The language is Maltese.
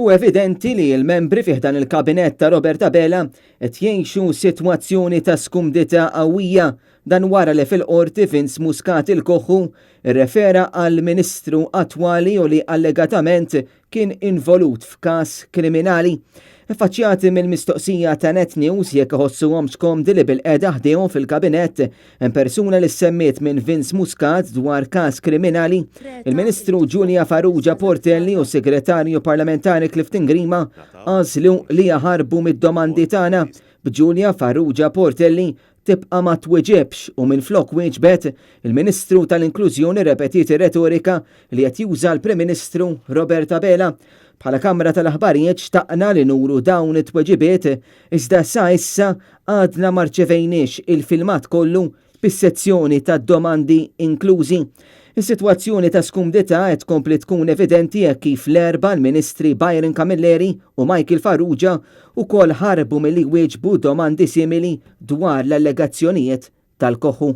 Hu evidenti li l-membri fi ħdan il-Kabinett ta' Robert Abela qed jgħixu sitwazzjoni ta' skumdità qawwija. Dan wara li fil-Qorti Vince Muscat il-Koħħu rrefera għal Ministru attwali u li allegatament kien involut f'każ kriminali. Iffaċċjati mill-mistoqsija ta' Net News jekk iħossuhomx komdi li bilqiegħda ħdejhom fil-Kabinett hemm persuna li ssemmiet minn Vince Muscat dwar każ kriminali, il-Ministru Julia Farrugia Portelli u s-Segretarju Parlamentari Clifton Grima għażlu li jaħarbu mid-domandi tagħna, b'Julia Farrugia Portelli tibqa' ma twieġibx u minflok wieġbet, il-Ministru tal-Inklużjoni rrepetiet ir-retorika li qed juża l-Prim Ministru Robert Abela. Bħala Kamra tal-Aħbarijiet xtaqna li nuru dawn it-tweġibiet iżda sa issa għadna ma rċevejniex il-filmat kollu bis-sezzjoni tad-domandi inklużi. Is-sitwazzjoni ta' skumdità qed tkompli tkun evidenti hekk kif l-Erbgħa l-Ministri Byron Camilleri u Michael Farrugia wkoll ħarbu milli jwieġbu domandi simili dwar l-allegazzjonijiet tal-Koħħu.